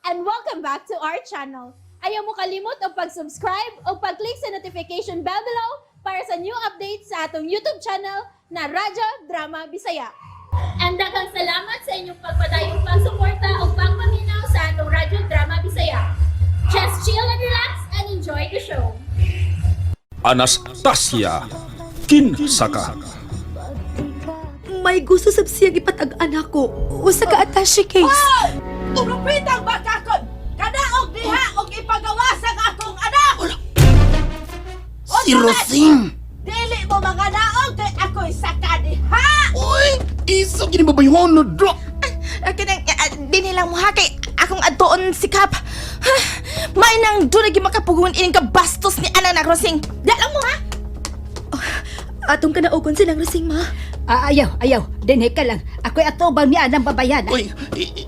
And welcome back to our channel. Ayaw mo kalimot og pag-subscribe o pag-click sa notification bell below para sa new updates sa atong YouTube channel na Radyo Drama Bisaya. And daghang salamat sa inyong pagpadayong pagsuporta o pagpaminaw sa atong Radyo Drama Bisaya. Just chill and relax and enjoy the show. Anastasia, kinsa ka? May gusto sab siyang ipatag-an ako. Usa ka attache case. Turupitang bakakon! Kanaog diha og ipagawas ang akong anak! Si Rosing! Dili mo mga naog kay ako'y saka diha! Uy! Isa gini babayhon no dro! Kanang dinhi lang mo ha kay akong adtoon si Kap. Ha, may nang doon lagi makapugon ining kabastos ni Ana na Rosing. Di lang mo ha. Atong kanaogon silang Rosing, ma. Ah, ayaw, ayaw. Dinhi ka lang. Ako'y atubang niya ng babayan. Uy!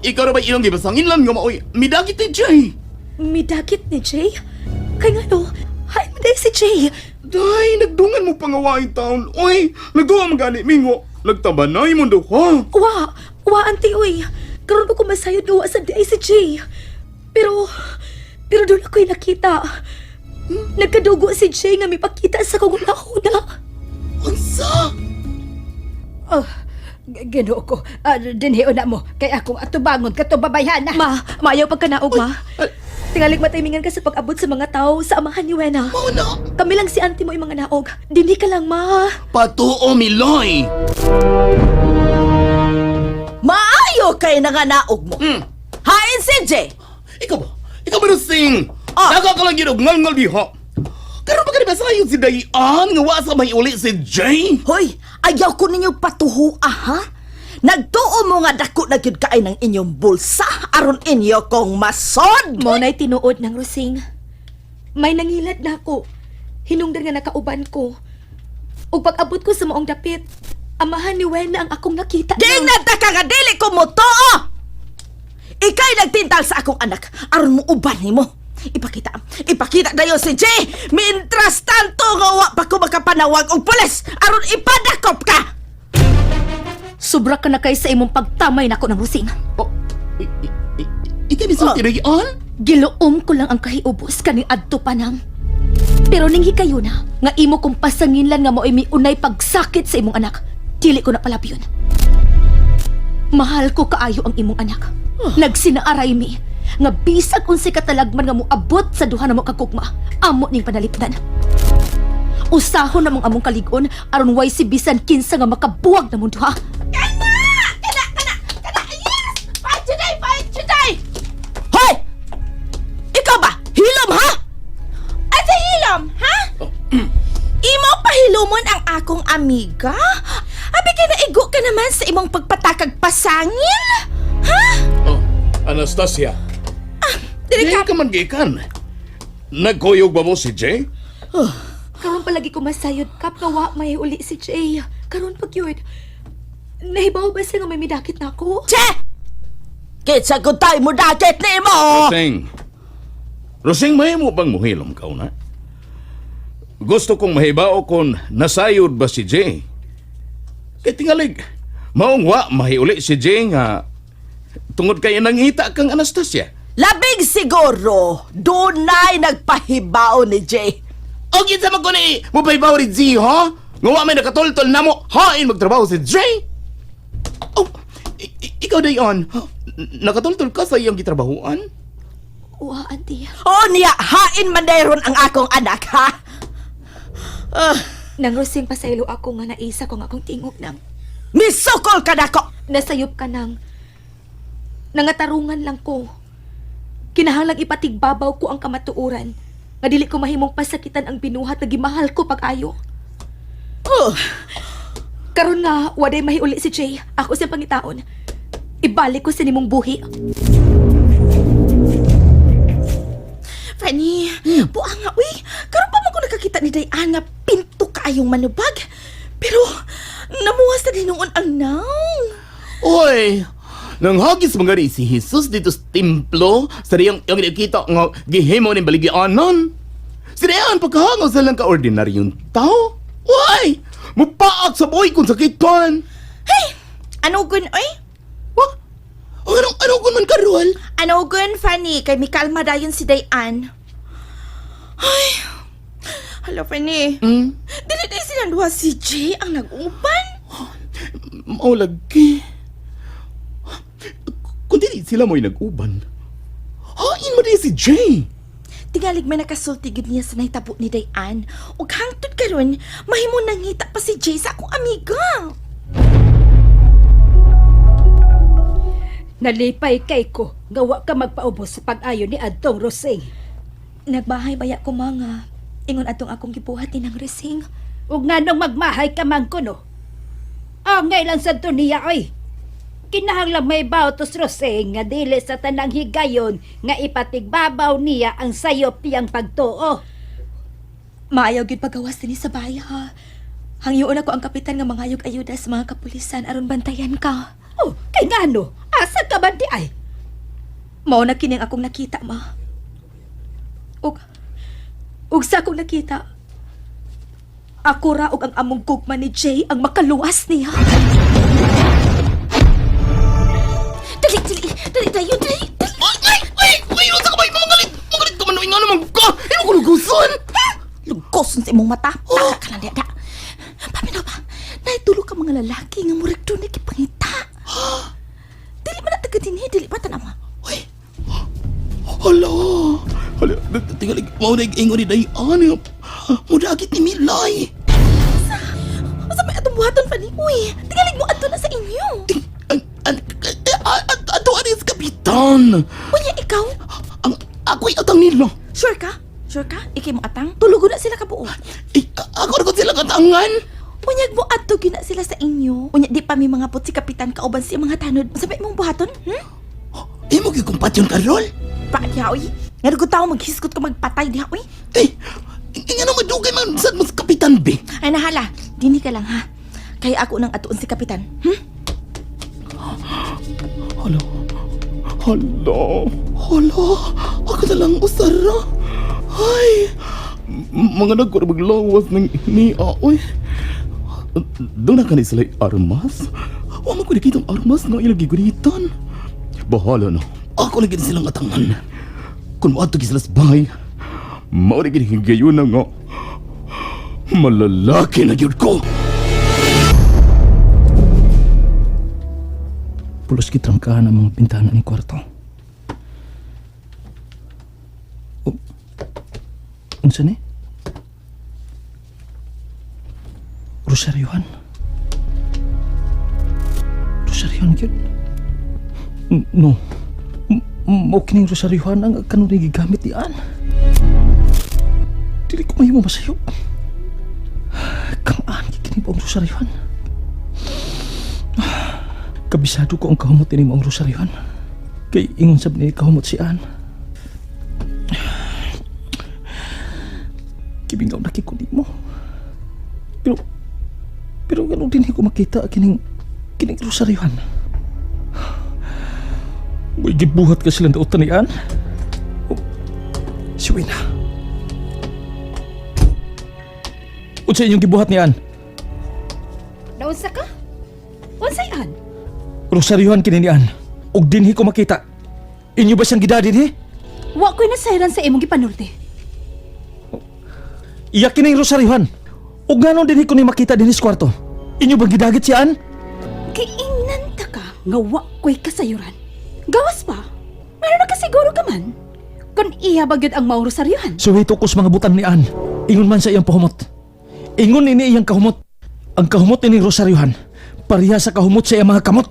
Ikaw na ba ilang gibasangin lang nga maoy? Midagit ni Jay! Midakit ni Jay? Kay ngano? Hay mo si Jay. Day! Nagdungan mo pangawain taon! Uy! Nagduha man gani mingo! Nagtabanay mo duha! Wa, wa auntie uy. Karon pa ko masayod nga wa sad diay si Jay. Pero doon ako'y nakita. Nagkadugo si Jay nga mipakita sa kong una. Unsa? Oh, Ginoo ko. Ah, dinhi una mo. Kay akong atubangon kato babayan. Ma, maayaw pagkanaog, ma. Tingalig mataymingan ka sa pag-abot sa mga tao sa amahan ni Wena. Mao na! Kami lang si auntie mo yung mga naog. Dinhi ka lang, ma. Patuo Miloy! Maayo kay nanganaog mo. Hain si Jay. Ikaw ba? Ikaw ba Rosing? Ah. Daga ka lang yun og ngal-ngal diha! Karon pa ka ba sayo si Dayan nga wa sa may uli si Jay? Hoy, ayaw ko ninyo patuhua ha. Nagtuo mo nga dako na gyud kaay ng inyong bulsa aron inyo kong masod. Mo na'y tinuod ng Rosing. May nangilad na ako. Hinungdan nga nakauban ko. Ug pag-abot ko sa maong dapit, amahan ni Wena ang akong nakita. Ding nagta ka nga dili ko motoo. Ikay nagtintal sa akong anak aron mo uban nimo. Ipakita, ipakita dayon si Jay. Mientras tanto nga wa pa ko makapanawag og pulis aron ipadakop ka. Sobra ka na kay sa imong pagtamay nako ng Rosing. Oh, ikaw ni sa Oh. Dayan? Giluom ko lang ang kahiubos kaning adto pa nang. Pero ning hikayo na, nga imo kong pasanginlan nga mao'y miunay pagsakit sa imong anak, dili ko na palapyon. Mahal ko kaayo ang imong anak. Nagsinaaray mi, nga bisag unsay katalagman nga moabot sa duha na mo kagugma, amo ning panalipdan. Usahon namong among kalig-on aron way si bisan kinsa nga makabuwag namong duha. Kana! Kana! Kana! Kana! Yes! Fight today! Fight today! Hoy! Ikaw ba? Hilom ha? Ate hilom, ha? Imo pahilumon ang akong amiga? Abi kay naigo ka naman sa imong pagpatakag pasangil? Ha? Oh, Anastasia, Dili Di ka. ka man gikan. Nagkuyog ba mo si Jay? Karon palagi ko masayod kap nga wa may uli si Jay. Karon pag yun. Nahibaw ba siya nga may midakit na ako? Che! Kitsa ko tayo mo dakit ni mo! Rosing. Rosing, may mo bang muhilom ka una? Gusto kong mahibao kung nasayod ba si Jay. Kay tingalig, maong wa mahiuli si Jay nga tungod kay nangita kang Anastasia. Labing siguro, dunay nagpahibao ni Jay. O kinsa man ko ni mo pahibaw ni Jay, ha? Nga wa may nakatultol na mo, hain magtrabaho si Jay. Oh, ikaw dayon, nakatultol ka sa iyong gitrabahuan? Wa, auntie. O niya, hain man dayron ang akong anak, ha? Ah, Nang Rosing pasaylo ako nga naisa ko nga akong tingog nang. misukol ka nako! Nasayop ka nang. Nangatarungan lang ko. Kinahanglang ipatigbabaw ko ang kamatuoran. Nga dili ko mahimong pasakitan ang binuhat na gimahal ko pag-ayo. Oh, Karon nga, waday mahiuli si Jay. Ako siyang pangitaon. Ibalik ko sa nimong buhi. Fanny, buang nga, uy. Karon pa man ko nakakita ni Dayan nga pinto kaayong manubag. Pero, namuwas na dinuon ang naong. Oy! Nanghagis mga rin si Jesus dito sa templo sa riyang yung nakita nga gihimo ni baligyanon. Si Dayan pagkahangaw sa lang ka-ordinaryong tao. Uy! Mupaak sa buhay kung sakitan! Hey, ano gun, uy? Wah! Anong, ano Ano kun man karol? Ano gun, Fanny? Kay mikalma dayon si Dayan. Ay, hala, Fanny. Dili day silang duha si Jay ang nag-uban. Maulagi. Kung dili sila mo'y nag-uban, hain mo di si Jay. Tingalig may nakasulti gid niya sa nahitabo ni Dayan. Ug hangtod karon, mahimo nangita pa si Jay sa akong amiga. Nalipay kay ko nga wa ka magpaubos sa pag-ayo ni adtong Rosing. Nagbahay baya ko mga ingon atong akong gibuhat ni ng resing. Ug nganong magmahay ka man kuno. Angay lang sa niya oy. Kinahanglan may bautos Rosing nga dili sa tanang higayon nga ipatigbabaw niya ang sayop niyang pagtuo. Maayaw gyud pagawas dinhi sa bahay ha. Hangyoon ako ang kapitan nga mangayog ayuda sa mga kapulisan aron bantayan ka. Oh, kay ngano? Asa ka man di ay? Mao na kini ang akong nakita, ma. Ug ug sa akong nakita, ako ra og ang among gugma ni Jay ang makaluwas niya. Dali, dali, dali, dayon, dali, dali. Ay, ay, ay, ay, unsa ka ba? Mangalit, mangalit ka man nga naman ka. Imo ko luguson. Lugoson sa imong mata. Taka ka lang diya. Paminaw ba? Naitulo ka mga lalaki nga murag doon nagipangita. Dili man na taga dinhi, dili pa tanawa. Ay, hala. Hala, tingali, mao na ingon ni Dayan. Mudagit ni Milay. Asa may atong buhaton pa ni? Uy, tingalig mo adto na sa inyo. Ting, ang, ang, ato anis kapitan. Unya ikaw, Ang, ako'y atang nila. sure ka? Sure ka? Ikay mo atang? Tulugo na sila kabuo. Eh, ako na ko sila katangan. Unyag mo adto gyud na sila sa inyo. Unya di pa mi mga put si kapitan kauban si mga tanod. Unsa may imong buhaton? Hmm? Imo gyud kong patyon karol. Pa diha oy. Nga ko tao maghisgot ko magpatay diha oy. Eh, nga naman dugay man sad mo sa kapitan be. Ay nahala, dinhi ka lang ha. Kaya ako nang atuon si kapitan. Hmm? Hala. Hala. Hala. Ako na lang usara. Ay. Mga nagkura maglawas ng ni oy. Doon na kani sila armas. Wa man ko nakita ang armas nga ilang gigunitan. Bahala na. Ako na gid silang atangan. Kung moadto gid sila sa bahay, mao na gid higayon na nga. Malalaki na gyud ko. Pulos gitrangkahan ang mga bintana ng kwarto. Oh, unsa ni? Rosaryohan? Rosaryohan gyud? No. Mao kining rosaryohan ang kanunay gigamit ni Ann. Dili ko mahimo masayop. Kang Ann, kini ba ang rosaryohan? Kabisado ko ang kahumot ini mo ang rosaryohan. Kay ingon sab ni kahumot si Ann. Kibingaw na kay kundi mo. Pero pero ganun din ko makita kining kining rosaryohan. Uy, gibuhat ka silang dautan ni Ann. Oh, si Wina. Unsa inyong gibuhat ni Ann? Naunsa ka? Unsay an? Rosaryohan kini ni Ann. Ug dinhi ko makita. Inyo ba siyang gidadin he? Wa ko'y nasayran sa imong gipanulti. Iya kining rosaryohan. Ug nganong dinhi ko ni makita dinhi sa kwarto? Inyo bang gidagit si Ann? Giingnan ta ka nga wa ko'y kasayuran. Gawas pa. Meron na kasiguro ka man. Kung iya ba gyud ang maong rosaryohan? Suhito ko sa mga butang ni Ann. Ingon man sa iyang pahumot. Ingon ini iyang kahumot. Ang kahumot ini rosaryohan. Pareha sa kahumot sa iyang mga kamot.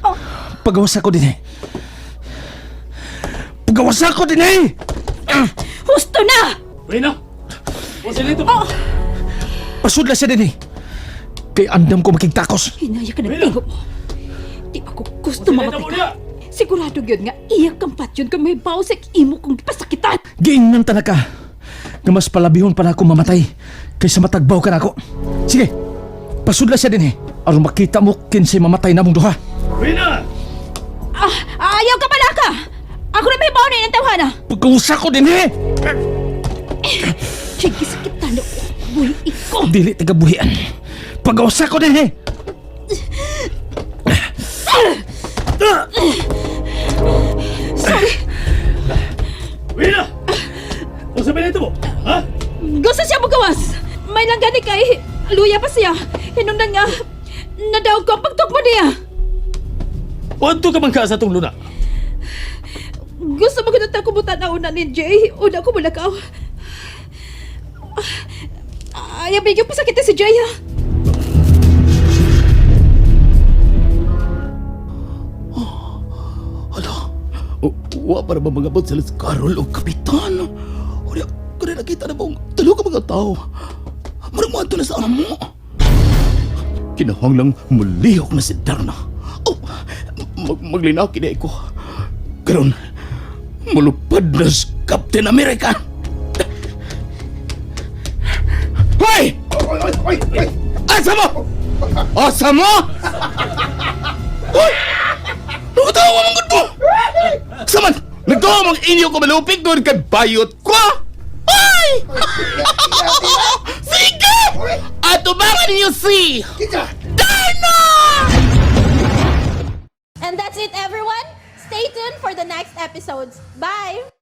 Oh. Pagawas ako din eh. Pagawas ako din eh! Husto na! Reyna! Pasudla siya din eh. Kay andam ko makigtakos. Hinaya ka ng tingog mo. Di ako gusto mamatay ka. Sigurado gyud nga iya kang patyon kung may bausik imo kong gipasakitan. Giingnan ta na ka. Nga mas palabihon pa na ako mamatay kaysa matagbaw ka na ako. Sige, pasudla siya din eh. Aron makita mo kinsay mamatay na mong duha. Ah, ayaw ka pala ka! Ako na may baon na tawhana. Pagkausa ko din eh! Sige, sakitan na buhi iko. Dili tagabuhian. Pagkausa ko din eh! niya? Wadto ka man ka sa atong luna. Gusto mo ganun ko na una ni Jay. Una ko mulakaw. Ay, abigyan pa sakit si Jay, ha? Hala, wa para ba magabot sila sa Carol o Kapitan? Uri, kaya nakita na bang talo ka mga tao? Marang mo na sa amo. Kinahanglang mulihok na si Darna. Oh, maglinaki na ko. Karon, mulupad na si Captain America. Hoy! Asa mo? Asa mo? Hoy! Nagtawa mong gud mo! Saman, nagtawa mong inyo ko malupig doon kay bayot ko! Ay! Sige! Atubangan ninyo si Darna! And that's it, everyone. Stay tuned for the next episodes. Bye!